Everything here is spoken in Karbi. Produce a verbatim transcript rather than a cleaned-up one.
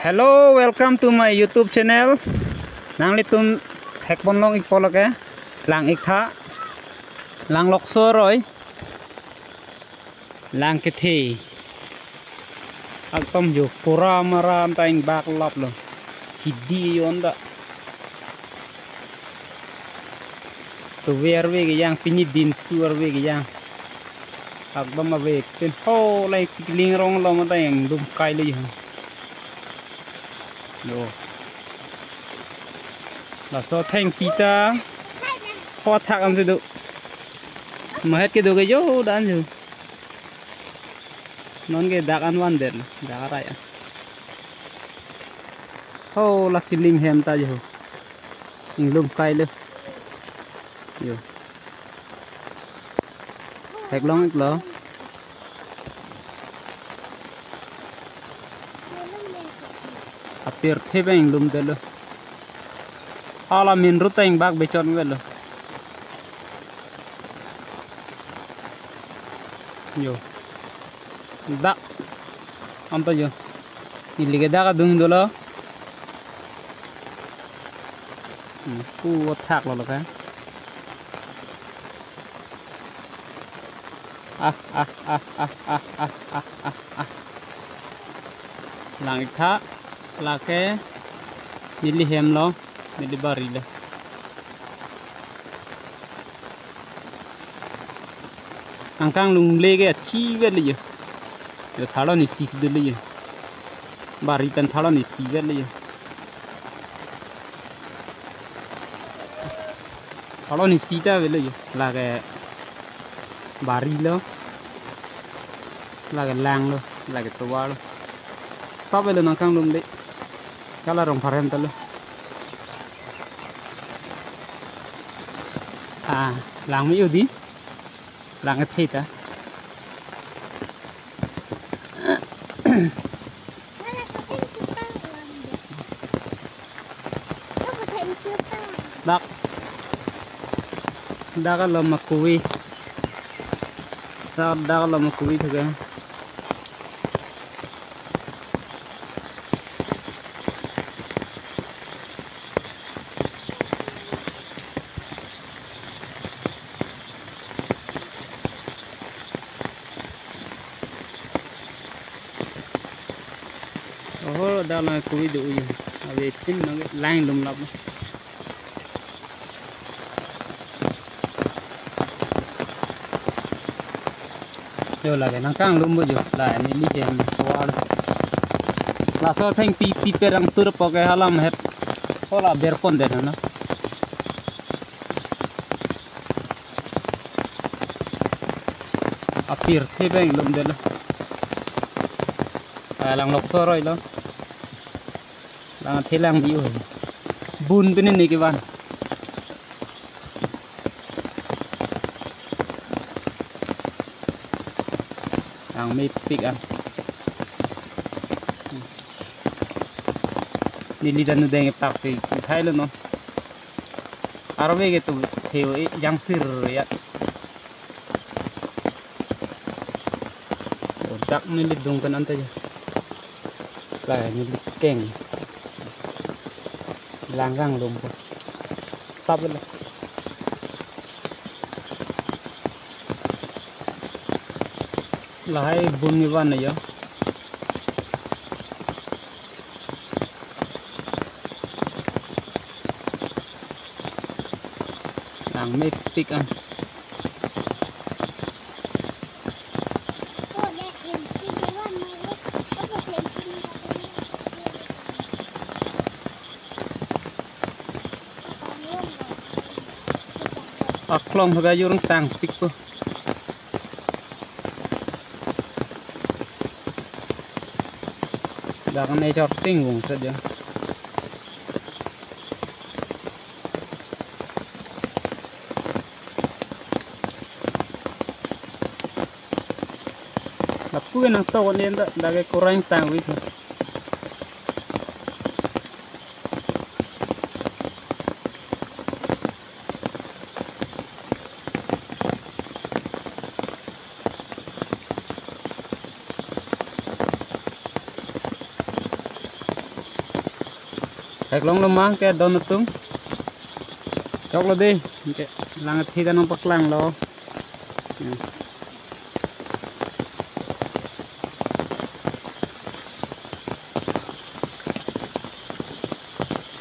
Hello, welcome to my YouTube channel. Nanglitum thekponlong ikpo lake, lang-ik tha, lang lokso roi, lang kethe. Aktom jo pura mara anta ingbak laplo. Hidi yo anta. Tovar ave kejang, pini dintu arve kejang. Aktom ave pen ho lai tikling rong lo mata inglum kailo yo. Yo. Laso thengpi ta ho thak ansi do. Mahet kedo ke yo dan yo. Non ke dak an vandet, dak arai an. Ho la kiling hem ta jo. Inglum kailo. Yo. Theklong iklo. Apirthe pen inglumdetlo. Hala main road ta ingbak bechon avelo. Yo. Dak. Anta yo. Neli ke dak adung dolo. Hmm, pu thak lo lo ka. Ah, ah, ah. Lang-ik tha, lake neli hem lo, neli bari lo. Nangkanglum le ke achivet le yo. Yo tharlo ni sis dele yo. Bari pen tharlo ni sivet le yo. Tharlo ni sita avelo yo. Lake bari lo. Lake lang lo. Lake tovar lo. Sab avelo nangkanglum le. Kala rong pharem ta lo. Ah, lang me yo di. Lang kethe ta. Dak. Dak alom akuwi. Dak, dak alom akuwi thek ke. Oho, dak lang akuwi do yo. Ave tin nang lang lum lap. Yo lake nangkanglum bo yo. La neli hem tovar. Laso thengpi pi perang tur po ke halam het. Hola berpondet na. Apirthe pen inglumdetlo. Ah, lang lokso roi lo. Lang thelang di oi. Bun pen ne kevan. Lang mepik an. Neli dan deng tak si thailo non. Arve ke tu theo e jangsir ya. Dak neli dung pen anta je. La neli keng. Lang kanglum po. Sab le. Lahai bun ni van yo. Lang mepik an. Aklong haga jurung tangpik ko. Dak ne chorting bung saja. Lapu ke nangtok an-e dak, dak ke kurang tangwi ke. Theklonglo ma ke don atum. Choklo dei, ke lang thi ta nangpaklanglo. Hmm.